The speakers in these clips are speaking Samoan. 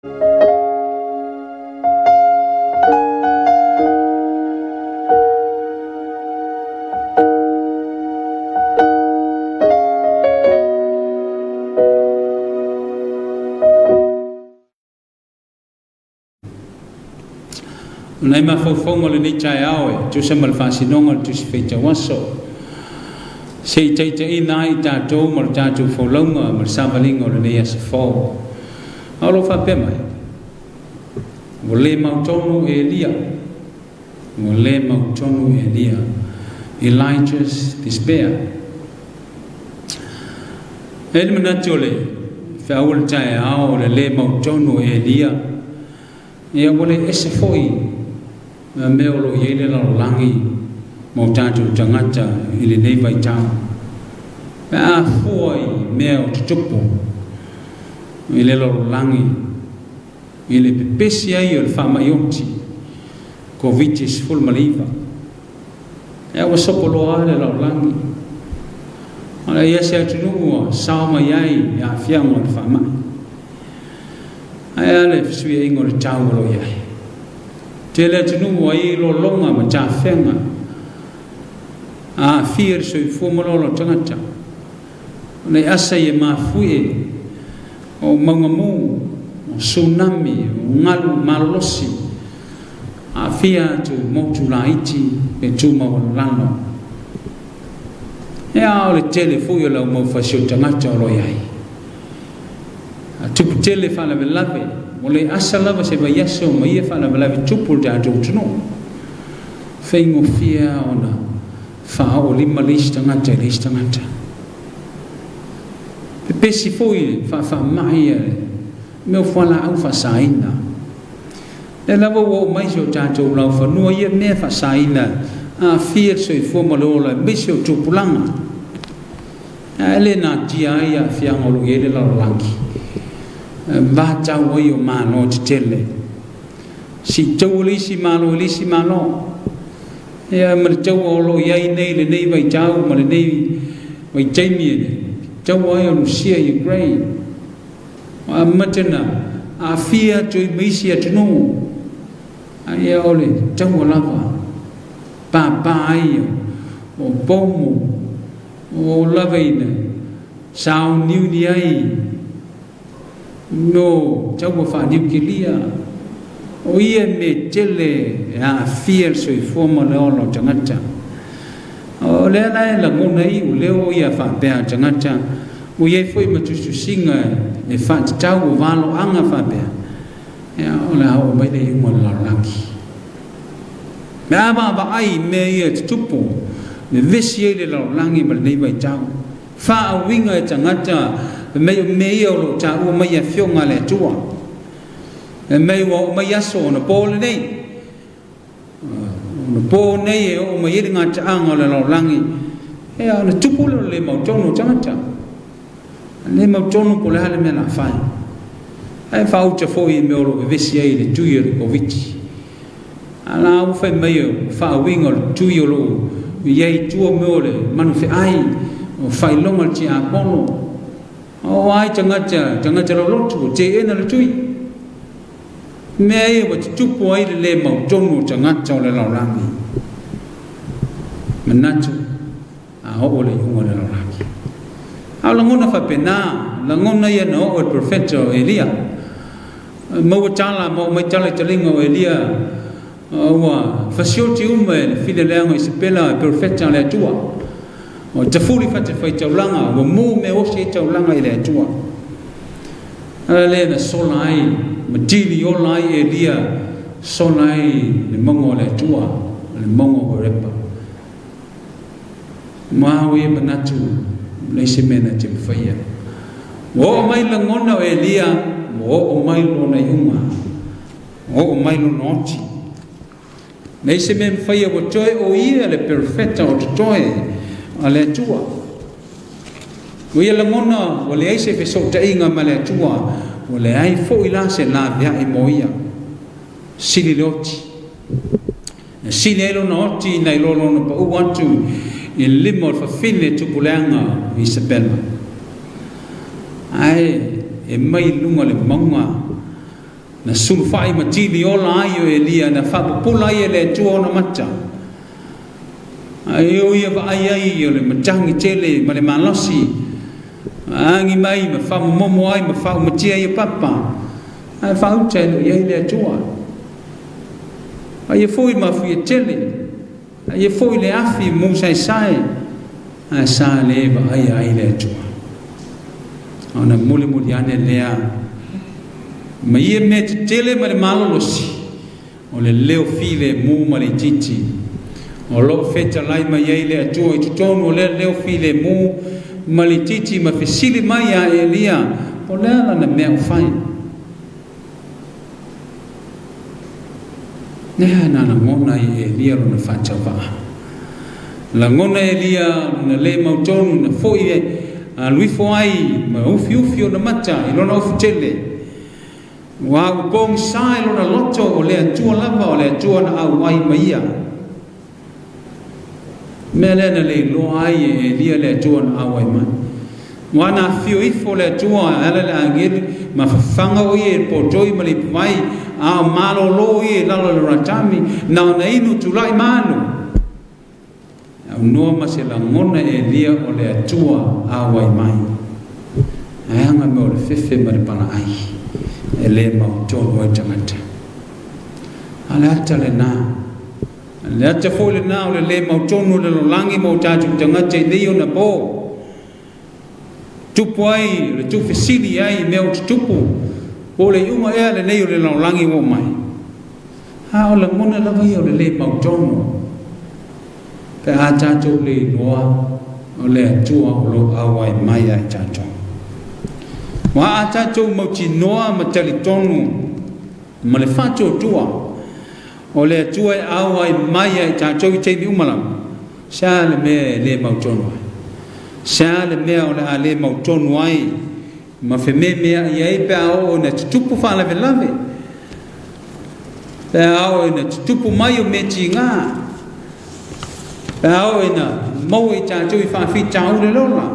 O nai mafaufauga o lenei taeao e tusa ma le faasinoga o le Tusi Faitau Aso, se i taitaiina ai tatou ma le tatou folauga ma le savaliga o lenei aso fou. A o lo o faapea mai, ua le mautonu Elia, ua le mautonu Elia, Elijah's despair. E i ai le manatu o le feau o le taeao o le le mautonu o Elia, ia ua le ese foi ma mea o lo o i ai le lalolagi ma o tatou tagata i lenei vaitau. Pe a fua i mea o tutupu i le lalolagi i le pepesi ai o le faamai oti Koviti-19, ia ua sopoloa le lalolagi. O le ia se atunuu ua sao mai ai i aafiaga o le faamai. Ae a le fesuiaiga o le tau o lo o i ai? Tele atunuu ua i ai lologa ma tafega a aafia le soifua ma le ola o tagata. O nei asa ia mafuie o mauga mu, o tsunami, o galu malolosi, aafia atu motu laiti pe tumaualalo. Ea o le tele foi o le au mau fasi o tagata o lo o i ai. A tupu tele faalavelave, ua le asa lava se vaiaso ma ia faalavelave tupu i le tatou atunuu. Faigofie lava ona faaoo lima le isi tagata i le isi tagata. Pepesi foi le faafaamai a le mea o fualaau faasaina. Lea lava ua oo mai si o tatou laufanua ia mea faasaina aafia le soifua ma le ola aemaise o tupulaga. Ae le natia ai aafiaga o lo o i ai le lalolagi, e vatau ai o Malo tetele. Siitaua le isi Malo i le isi Malo. Ia ma le taua o lo o i ai nei lenei vaitau ma lenei vaitaimi e taua ai o Rusia i Ukraine. Ua amata na aafia atu ai ma isi atunuu. A ia o le taua lava pāpā ai o pomu o lava ina sauniuni ai no taua faaniukilia, o ia mea tele e aafia le soifua ma le ola o tagata. O lea la e lagona ai o leo ia faapea a tagata, ua i ai foi ma tusitusiga e faatatau o valoaga faapea, ia o le a oo mai le iuga o le lalolagi. Me a vaavaai i mea ia e tutupu, vevesi ai le lalolagi ma lenei vaitau. Faauiga e tagata fai mai o mea ia o lo o taua mai e Afioga a le Atua. Fai mai ua oo mai aso ona po lenei. Ona po nei e oo mai ai le gataaga o le lalolagi. Ia ona tupu lea o le le mautonu o tagata. Le mautonu po o le a le mea o le a fai. Ae faauta foi i mea o lo o vevesi ai i le tui o le Koviti. A la ua fai mai o faauiga o le tui o lo o i ai i tua mea o le manu feai, o faailoga o le tiakono. O ai tagata, tagata lolotu, o teena le tui. Mea ia ua tutupu ai le le mautonu o tagata o le lalolagi. Manatu a oo le iuga o le lalolagi. A o lagona faapena, lagona ia na oo i le profeta o Elia. Maua tala, maua mai tala i taliga o Elia, ua fasioti uma e le fileleaga o Isapela e profeta a le Atua. Ua tafuli fatafaitaulaga, ua mu mea osi ai taulaga i le Atua. Ala lea na sola ai, ma tili ola ai Elia, sola ai le mauga o le Atua, le mauga o Horepa. Ma au ia manatu leai se mea na te mafaia. Ua oo mai lagona o Elia, ua oo mai lona iuga, ua oo mai lona oti. Leai se mea mafaia ua toe o ia le perofeta o totoe a le Atua. Ua ia lagona ua leai se fesootaiga ma le Atua, ua leai foi la se laveai mo ia. Sili le oti. E sili ai lona oti nai lo lona pau atu i le lima o le fafine tupuleaga o Isabela. Ae e mai i luga o le mauga Na sulufa'i ma tili ola ai o Elia, na faapupula ai e le Atua ona mata. Ae o ia vaai ai o le matagi tele ma le malosi, agi mai ma faamomomo ai ma faaumatia ai e papa, ae faauta e le o i ai le Atua. A ia foi mafuie tele, a ia foi le afi musaesae, ae sa le vaaia ai le Atua. Ona mulimuli ane lea ma ia mea tetele ma le malolosi, o le leo filemu ma le itiiti o lo o fetalai mai ai le Atua i totonu o lea leo filemu ma le itiiti ma fesili mai ia Elia, po o le a lana mea o fai. Lea na lagona ai e Elia lona faatauvaa. Lagona e Elia lona le mautonu na foi alu ifo ai ma ufiufi ona mata i lona ofu tele. Ua ua pogisa i lona loto o le Atua lava o le Atua na auai ma ia. Mea lea na le iloa ai e Elia le Atua na auai mai. Ua na afio ifo le Atua e ala i le agelu ma fafaga o ia i le potoi ma le ipuvai, a o malolo ia i lalo o le ratami, na ona inu tulai ma alu. E aunoa ma se lagona e Elia o le Atua auai mai. Ae aga mea o le fefe ma le palaai e le mautonu ai tagata. A le ata lena. Le ata foi lena o le le mautonu o le lalolagi ma o tatou tagata i nei ona po. Tupu ai, o le tuufesili ai i mea o tutupu, po o le iuga ea lenei o le lalolagi ua oo mai. A o lagona lava ia o le le mautonu, pe a tatou le iloa o le Atua o lo o auai mai ia i tatou. Ua a tatou mautinoa ma talitonu ma le faatuatua o le Atua e auai mai ia i tatou i taimi uma lava, se a le mea e le mautonu ai? Se a le mea o le a le mautonu ai ma fememea'i ai pe a oo ina tutupu faalavelave, pe a oo ina tutupu mai o mea tiga, pe a oo ina maua i tatou i faafitauli o le ola,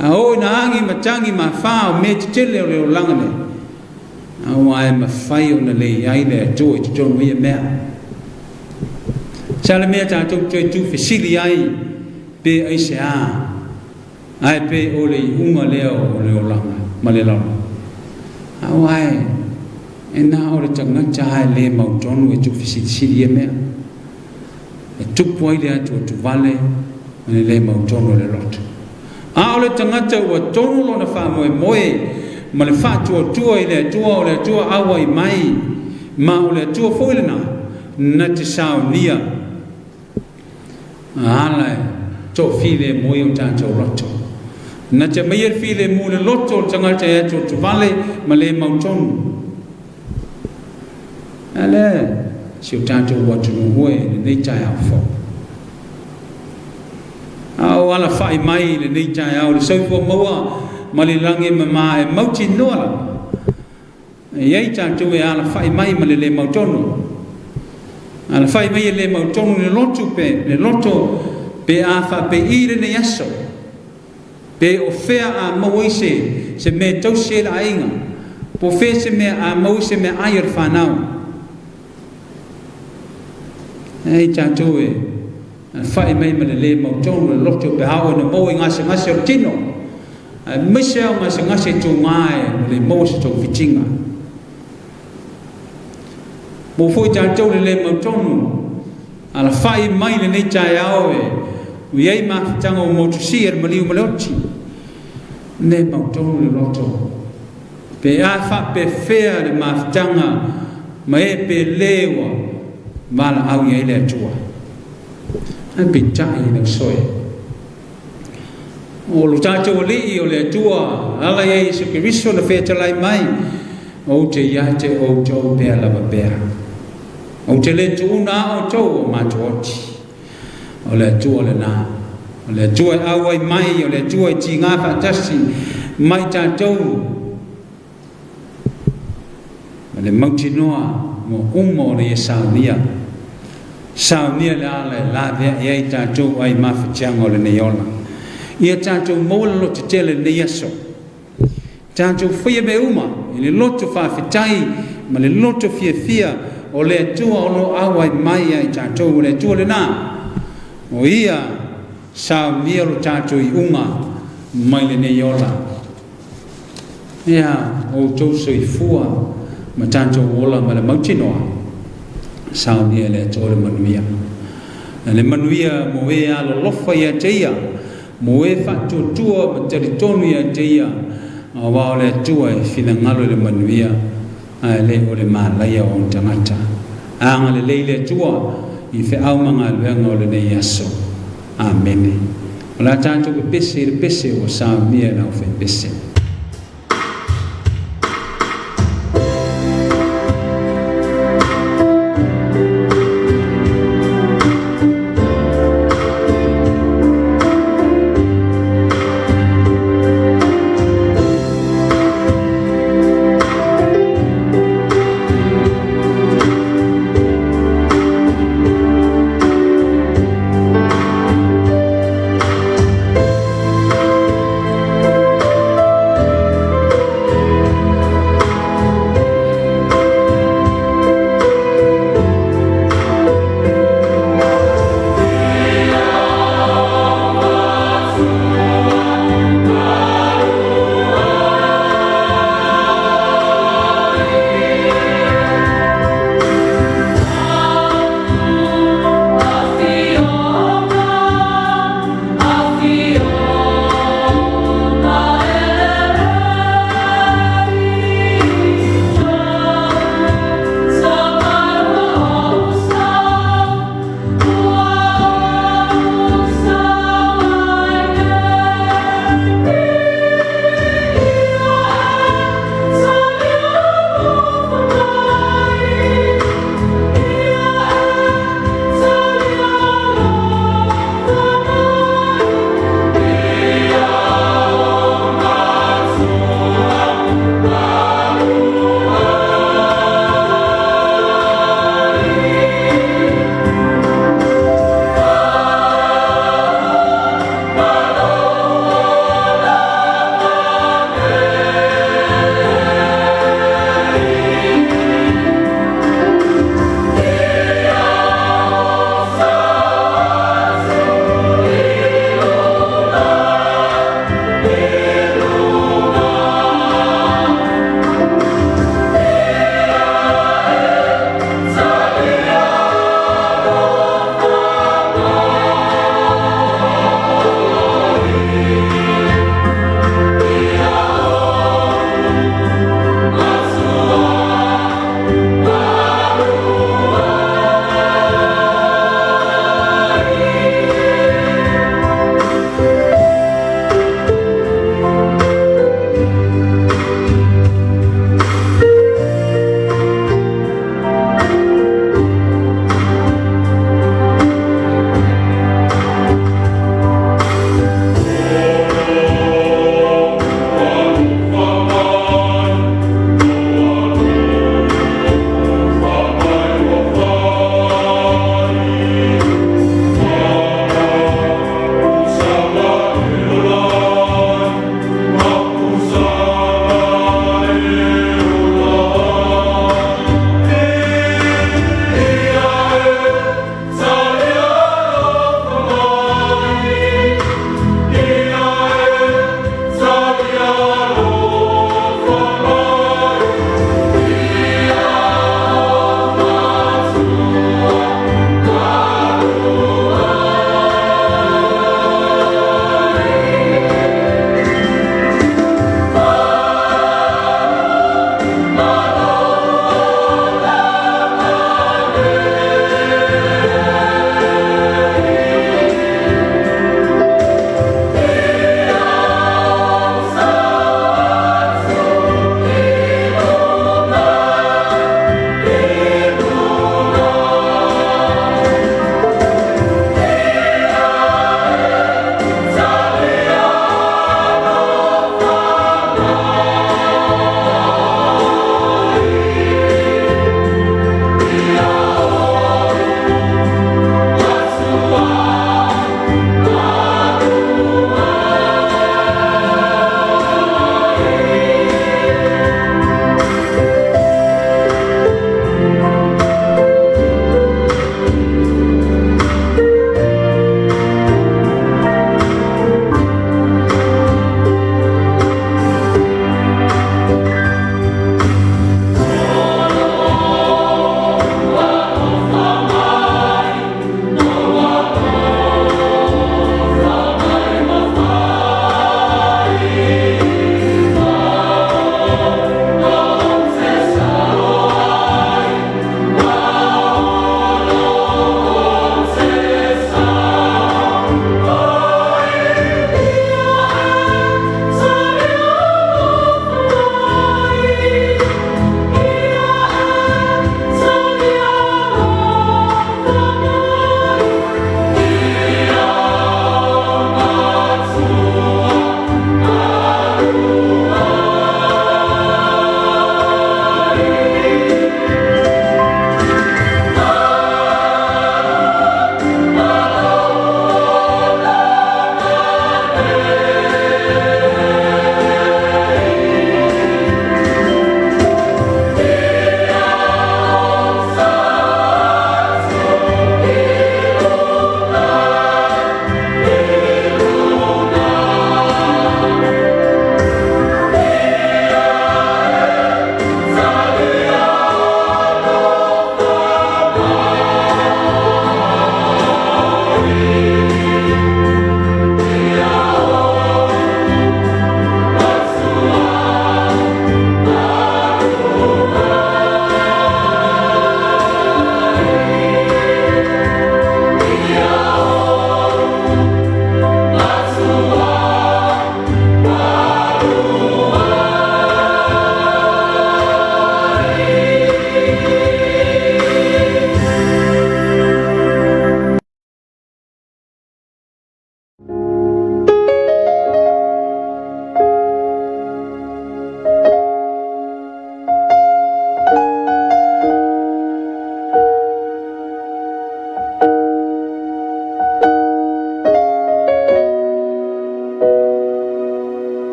a oo ina agi ma tagi ma fa o mea tetele o le olaga nei, aua e mafai ona le i ai le Atua i totonu o ia mea. Se a le mea tatou toe tuufesili ai pe aisea? Ae pe o le iuga lea o le olaga ma le lalo? Aua e, e na o le tagata lava e le mautonu e tuufesilisili ia mea. E tupu ai le atuatuvale ma le le mautonu o le loto. A o le tagata ua tonu lona faamoemoe ma le faatuatua i le Atua, o le Atua auai mai, ma o le Atua foi lena na te saonia A ala e toafilemu ai o tatou loto. Na te aumaia le filemu i le loto o le tagata e atuatuvale ma le mautonu. A lea si o tatou atunuu e i lenei taeao fou. A o alafa'i mai i lenei taeao le soifua maua ma le lagi e mama e mautinoa lava. E i ai tatou e alafa'i mai ma le le mautonu. Alafa'i mai e le mautonu le lotu pe le loto pe a faapei lenei aso. Pe o fea a maua ai se se mea e tausi ai le aiga. Po o fea se mea a maua ai se mea ai o le fanau. E ai tatou e alafa'i mai ma le le mautonu le loto pe a oo ina maua i gasegase o le tino. Aemaise lava o gasegase i tuga e le maua se togafitiga. Maua foi tatou le le mautonu, alafa'i mai lenei taeao e ua i ai mafutaga ua motusia e le maliu ma le oti. Le mautonu le loto. Pe a faapefea le mafutaga ma e pe le ua valaau i ai le Atua. Ae peitai lau soe. O lo tatou Alii o le Atua, ala i ai Iesu Keriso na fetalai mai, Ou te ia te outou pea lava pea. Ou te le tuuna a outou o matou oti. O le Atua lena. O le Atua e auai mai, o le Atua e tiga faatasi mai tatou. Ma le mautinoa ua uma ona ia saunia. Saunia le ala e laveai ai tatou ai mafatiaga o lenei ola. Ia tatou maua le loto tele i lenei aso. Tatou faia mea uma i le loto faafetai ma le loto fiafia, o le Atua o lo o auai mai ia i tatou. O le Atua lena, o Ia saunia lo tatou iuga mai lenei ola. Ia outou soifua ma tatou ola ma le mautinoa, saunia e le Atua le manuia. Le manuia mo e alolofa ia te Ia, mo e faatuatua ma talitonu ia te Ia, aua o le Atua e finagalo i le manuia, ae le o le malaia o ona tagata. Agalelei le Atua i feau ma galuega o lenei aso. Amene. O le a tatou pepese i le pese ua saunia e le aufaipese.